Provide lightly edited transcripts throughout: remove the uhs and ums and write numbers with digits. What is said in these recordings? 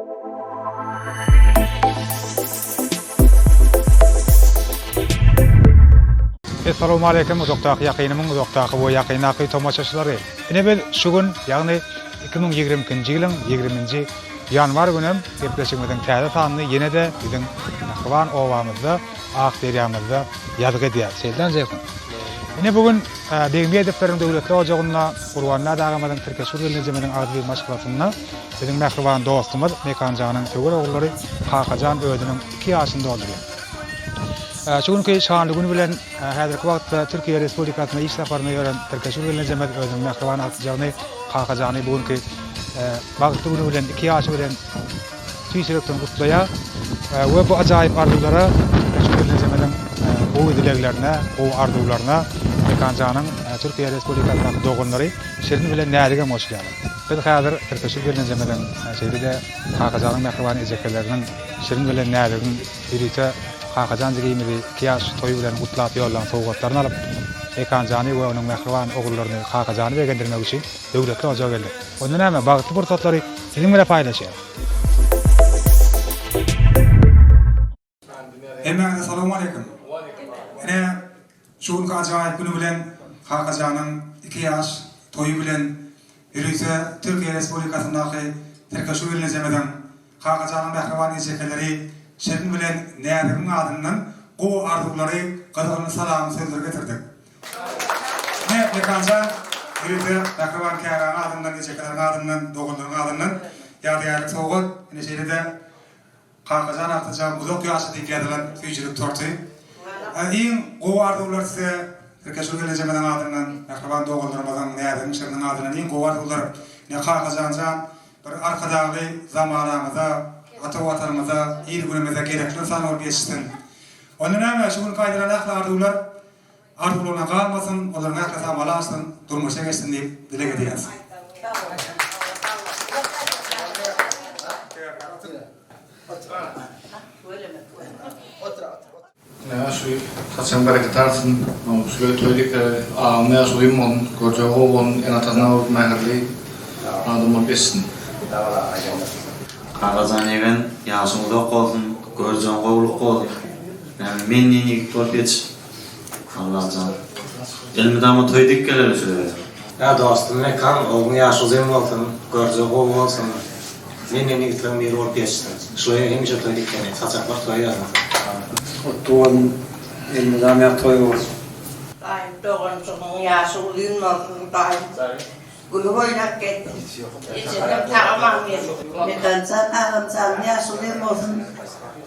Essalawmaleýkim uzakdaky ýakynymyň uzakdaky we ýakyndaky tomaşaçylary. Ine biz şu gün, ýagny 2022-nji ýylyň 20-nji ýanwar günem gepleşigimiziň täze sanyny ýene-de biziň mähriban obamyzda, ak derýamyzda ýazgy edýäris. Şeýle Jeýhun. Ine bu gün Begmedowlaryň döwletli ojagynda Gurbanmät agamyzyň Tirkeşgül gelnejemiziň agzybir maşgalasynda biziň mähriban dostumyz Mekanjanyň söwer ogullary Kakajan özüniň iki ýaşyny doldurýar. Şu günki şanly gün bilen häzirki wagtda Türkiýe Respublikasynda iş saparynda ýören Tirkeşgül gelnejemiz özüniň mähriban agtyjagyny Kakajany bu günki bagtly güni bilen iki ýaşy bilen tüýs ýürekden gutlaýar we bu ajaýyp arzuwlara Tirkeşgül gelnejemiziň gowy dileglerine, gowy arzuwlaryna Mekanjanyň Türkiýe Respublikasyndaky doganlary Şirin bilen Näzigem goşulýarlar. Biz häzir Tirkeşgül gelnejemiziň, şeýle-de Kakajanyň mähriban ejekeleriniň Şirin bilen Näzigiň ýörite Kakajan jigimizi iki ýaş toýy bilen gutlap ýollan sowgatlaryny alyp, Mekanjany we onuň mähriban ogullaryny Kakajany begendirmek üçin döwletli ojaga geldik. Onda näme, bagtly pursatlary siziň bile paýlaşýas. Hemmäňize salowmaleýkim. Ine, şu günki ajaýyp güni bilen Kakajanyň iki ýaş toýy bilen ýörite Türkiýe Respublikasyndaky Tirkeşu gelnejemiziň, Kakajanyň mähriban ejekeleri Şirin bilen Näzigiň adyndan gowy arzuwlary, gyzgyn salam sözleri getirdik. Ine, Mekanjan, ýörite mähriban käbäň adyndan, ejekeleriň adyndan, doganlaryň adyndan ýadygärlik sowgat, ine şeýle-de Kakajan agtyjagym uzak ýaşa diýip ýazylan süýjülik torty. Iň gowy arzuwlar size Tirkeşgül gelnejemiziň adyndan, mähriban doganlarymyzyň, Näzigiň Şiriniň adyndan iň gowy arzuwlar. Ine Kakajanjan bir Arkadagly zamanamyza, ata Watanymyza, il-günümize gerekli ynsan bolup ýetişsin. Onda näme, şu günki aýdylan ähli arzuwlar arzuwlygyna galmasyn, olaryň ählisi amala aşsyn, durmuşa geçsin diýip dileg edýäris. Ine şu saçyň bereket alsyn, şular toý dikleri, agam ýaş uzyn bolsun, görjegi gowy bolsun, ene-atasyna bolup mähirli adam bolup ýetişsin. Kakajan ýegen ýaşyň uzak bolsun, görjegiň gowulyk bolsun. Näme menden ýigit bolup ýetiş. Allajan. Elmydama toý dik geleli şöyle. Ýa dostum Mekan ogluň ýaşy uzyn bolsun, görjegi gowy bolsun, menden ýigitleriň biri bolup ýetişsin. Şular hemişe toý dikgeni, saçaklar toýa ýazylsyn. Gutly bolsun, elmydam ýa toý bolsun. Daýym doganjygymyň ýaşy uzyn bolsun Hudaýym Gülüp oýnap gezsin. Ejesem sag-aman gelsin. Mekanjan agam janyň ýaşy uzyn bolsun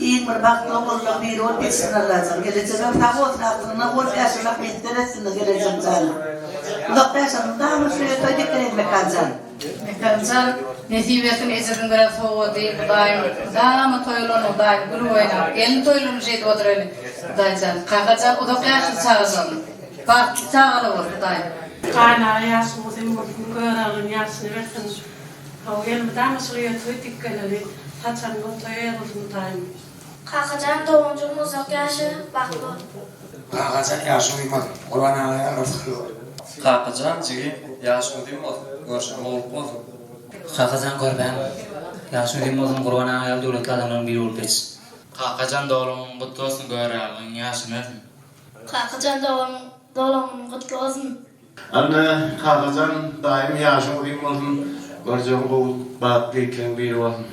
iň bir bagtly ogullaň biri bolup ýetişsin Allajan gelejegem sag bolsun agtygyna bolup ýaşamak miýesser etsin gelejegem jana uzak ýaşa mydama şu ýerde toý dikdireýin Mekanjan. Mekanjan nesip etsin ejesiniň beren sowgady Hudaýym mydama toýlaryny Hudaýym gülüp oýnap gelin toýlaryny şeýdip oturaýly Hudaýjan Kakajan uzak ýaşly çagalaryny. Bagtly çagaly bol Hudaýym. Gaýynaga ýaşyň uzyn bolsun Göroglyň ýaşyny bersin Hawa elmydama şul öýe toý dik geleli saçagyňyz toýa ýazylsyn Hudaýym. Kakajan doganjygym uzak ýaşa bagtly bol. Kakajan ýaşyň uzyn bolsun Gurban aga ýaly rysgly bol. Kakajan jigim ýaşyň uzyn bolsun görşüň gowluk bolsun. Kakajan körpäm ýaşyň uzyn bolsun Gurban aga ýaly döwletli adamlaryň biri bolup ýetiş. Kakajan doglan günüň gutly bolsun Göroglyň ýaşyny bersin. Kakajan dogan doglan günüň gutly bolsun. Anna kakajan daýym ýaşyň uzyn bolsun görjegiň gowy bagtly ýigitleň biri bolsun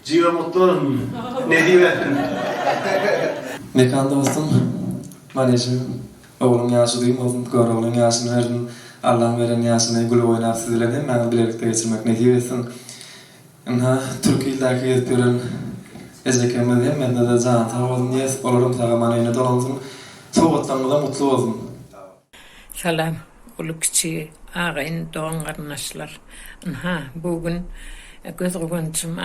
jigim gutly bolsun nesip etsin. Mekan dostum Manežim ogluň ýaşy uzyn bolsun Göroglyň ýaşyny bersin Allaň beren ýaşyny gülüp oýnap siz bilen hemmäňiz bilelikde geçirmek nesip etsin Ynha, türki ildäki gezip ýören ejekemiz hemmesine-de jany sag bolsun diýýäs, olaram sag-aman öýüne dolansyn. Sowgatlaryňyzam gutly bolsun! Salam, uly-kiçi, agaýyn, dogan-garyndaşlar. Ynha, bu gün göz guwanjym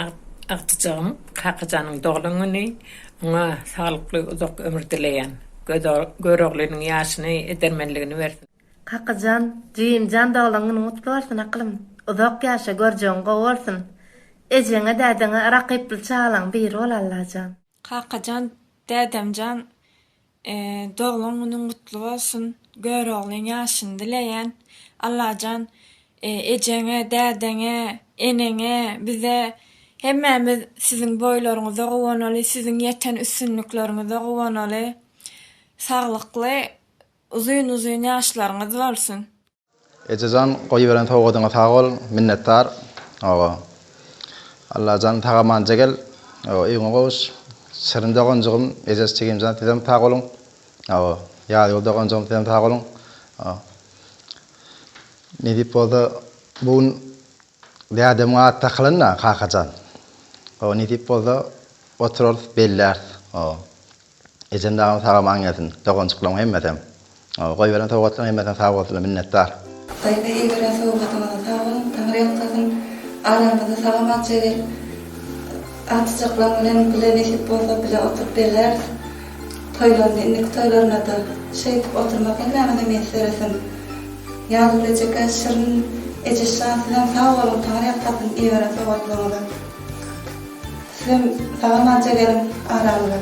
agtyjagym Kakajanyň doglan güni. Oňa saglykly uzak ömür dileýän. Göroglynyň ýaşyny, edermenligini bersin. Kakajan, jigimjan doglan günüň gutly bolsun akylym. Uzak ýaşa, görjegiň gowy bolsun. Ejeňe, dädeňe rakyply çagalaň biri bol Allajan. Kakajan dädemjan doglan günüň gutly bolsun Göroglyň ýaşyny dileýän Allajan ejeňe dädeňe eneňe bize. Hemmämiz siziň boýlaryňyza guwanaly, siziň ýeten üstünlikleriňize guwanaly. Saglykly uzyn-uzyn ýaşlaryňyz bolsun. Ejejan goýberen sowgadyňa sag bol minnetdar oba Allajan sag amanja gel oba öýüňe gowuş Şirin doganjygym Ejeş jigimjan sizem sag boluň oba Ýazgül doganjygym sizem sag boluň Nesip bolsa bu gün dädemiň ady dakylanda Kakajan oba nesip bolsa oturarys belläris oba Ejem dagam sag aman gelsin. Doganjyklaň hemmesem. Goýberen sowgatlaň hemmesem sag bolsunlar minnetdar. Daýza iberen sowgadyňyza sag boluň Taňry ýalkasyn aramyza sag amança gel agtyjaklaň bilen bile nesip bolsa bile oturyp belläris toýlaryny indiki toýlarynada şeýdip oturmak hemmämize miýesser etsin Ýazgül ejeke Şirin ejeşjan sizem sag boluň Taňry ýalkasyn iberen sowgatlaryňyza. Sizem sag-amanja geliň aramyza.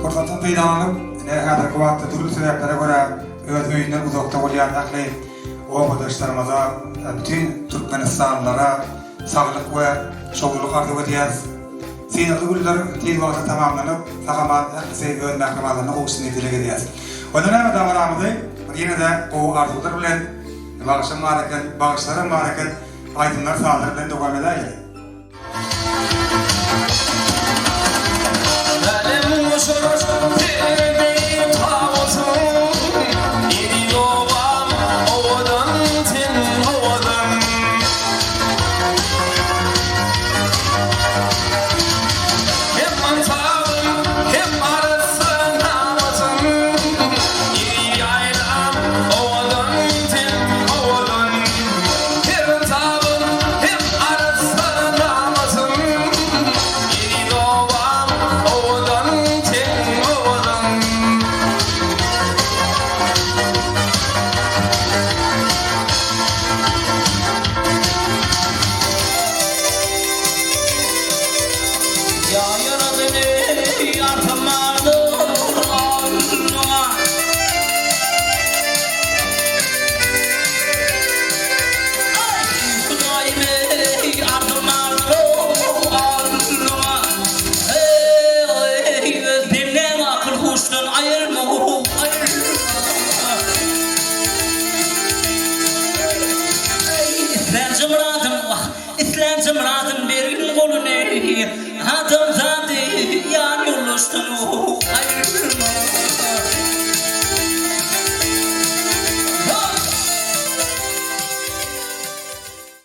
Pursatdan peýdalanyp, ine, häzirki wagtda dürli sebäplere görä öz öýünden uzakda bolýan ähli obadaşlarymyza, bütin türkmenistanlylara saglyk we şowlulyk arzuw edýäris. Synagly günler tiz wagtda tamamlanyp, sag-aman ählisi öz mähribanlaryna gowuşsyn diýip dileg edýäris. Onda näme dabaramyzy bir ýene-de gowy arzuwlar bilen, bagşam bar eken, bagyşlaram bar eken, aýdymlar, sazlar bilen dowam edäýeli.